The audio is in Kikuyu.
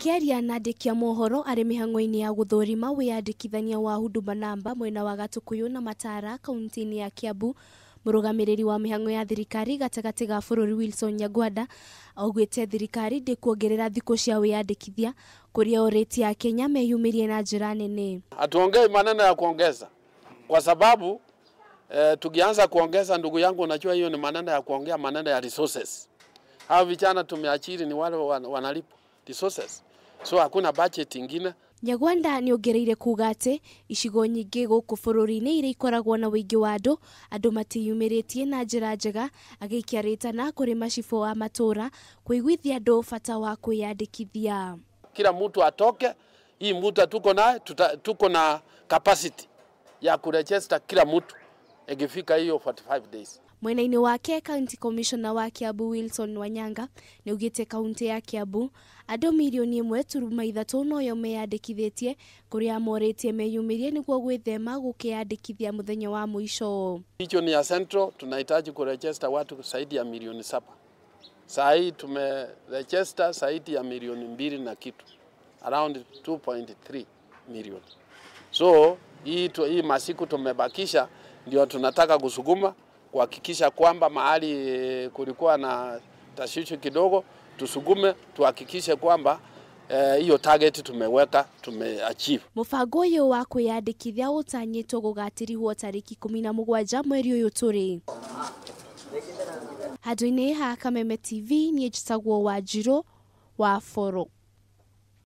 Akiaria na andĩki a mohoro arĩ mĩhang'o-inĩ ya gũthũrima wĩyandĩkithania wa Huduma Namba mwena wa Gatukuyu na Matara kaunti-inĩ ya Kiambu, mũrũgamĩrĩri wa mĩhang'o ya thirikari gatagatĩ ga bũrũri Wilson Nyagwanda augĩte thirikari ndĩkuongerera thikũ cia wĩyandĩkithia kũrĩa orĩtie Akenya meyumĩrie na njĩra nene. Hatuongei maneno ya kuongeza kwa sababu tukianza kuongeza, ndugu yangu, unajua hiyo ni maneno ya kuongea maneno ya resources. Hao vijana tumeajiri ni wale wanalipwa resources, so hakuna budget ingine. Nyagwanda nĩongereire kuga atĩ icigo nyingĩ gũkũ bũrũri-inĩ iria ikoragwo na ũingĩ wa andũ, andũ matiyumĩrĩtie na njĩra njega, agĩikia rĩtana kũrĩ macibũ a matũra kũiguithia andũ bata wa kwĩyandĩkithia. Kila mtu atoke, hii muda tuko naye, tuko na capacity ya kuregister kila mtu ikifika hiyo 45 days. Mwena-inĩ wake County Commissioner wa Kiambu Wilson Wanyanga nĩaugĩte kaunti ya Kiambu andũ 1.3 million noyo meyandĩkithĩtie kũrĩa morĩtie meyumĩrie nĩguo gwĩthema gũkĩyandĩkithia mũthenya wa mũico. Hicho ni ya Central, tunahitaji kuregister watu zaidi ya 7 milioni. Saa hii tumeregister zaidi ya 2 milioni na kitu, around 2.3 million. So hii masiku tumebakisha ndio tunataka kusukuma kuhakikisha kwamba mahali kulikuwa na tashwishi kidogo tusukume tuhakikishe kwamba hiyo target tumeweka tumeachieve. Mũbango ũyũ wa kwĩyandĩkithia ũtanyĩtwo gũgatirihwo tarĩki 17 mweri ũyũ tũrĩ. Handũ-inĩ ha Kameme TV niĩ njĩtagwo Wanjirũ wa Boro.